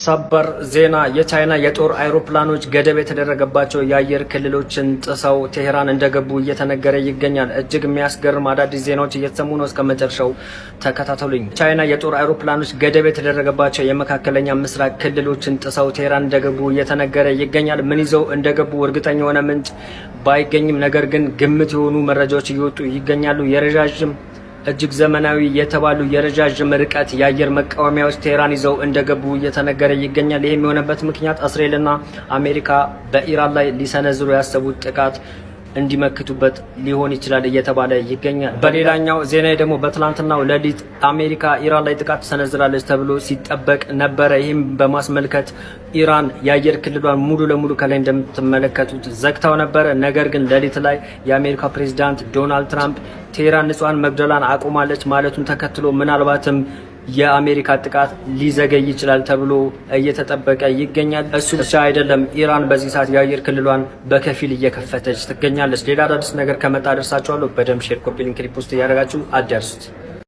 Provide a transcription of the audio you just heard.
ሰበር ዜና! የቻይና የጦር አይሮፕላኖች ገደብ የተደረገባቸው የአየር ክልሎችን ጥሰው ቴሄራን እንደገቡ እየተነገረ ይገኛል። እጅግ የሚያስገርም አዳዲስ ዜናዎች እየተሰሙ ነው። እስከ መጨረሻው ተከታተሉኝ። ቻይና የጦር አይሮፕላኖች ገደብ የተደረገባቸው የመካከለኛ ምስራቅ ክልሎችን ጥሰው ቴሄራን እንደገቡ እየተነገረ ይገኛል። ምን ይዘው እንደገቡ እርግጠኛ የሆነ ምንጭ ባይገኝም፣ ነገር ግን ግምት የሆኑ መረጃዎች እየወጡ ይገኛሉ። የረዣዥም እጅግ ዘመናዊ የተባሉ የረዣዥም ርቀት የአየር መቃወሚያዎች ቴህራን ይዘው እንደገቡ እየተነገረ ይገኛል። ይህም የሆነበት ምክንያት እስራኤልና አሜሪካ በኢራን ላይ ሊሰነዝሩ ያሰቡት ጥቃት እንዲመክቱበት ሊሆን ይችላል እየተባለ ይገኛል። በሌላኛው ዜና ደግሞ በትላንትናው ሌሊት አሜሪካ ኢራን ላይ ጥቃት ትሰነዝራለች ተብሎ ሲጠበቅ ነበረ። ይህም በማስመልከት ኢራን የአየር ክልሏን ሙሉ ለሙሉ ከላይ እንደምትመለከቱት ዘግታው ነበረ። ነገር ግን ሌሊት ላይ የአሜሪካ ፕሬዚዳንት ዶናልድ ትራምፕ ቴህራን ንጹሐን መግደሏን አቁማለች ማለቱን ተከትሎ ምናልባትም የአሜሪካ ጥቃት ሊዘገይ ይችላል ተብሎ እየተጠበቀ ይገኛል። እሱ ብቻ አይደለም፣ ኢራን በዚህ ሰዓት የአየር ክልሏን በከፊል እየከፈተች ትገኛለች። ሌላ አዳዲስ ነገር ከመጣ አደርሳችኋለሁ። በደንብ share፣ copy link፣ repost እያደረጋችሁ አዳርሱት።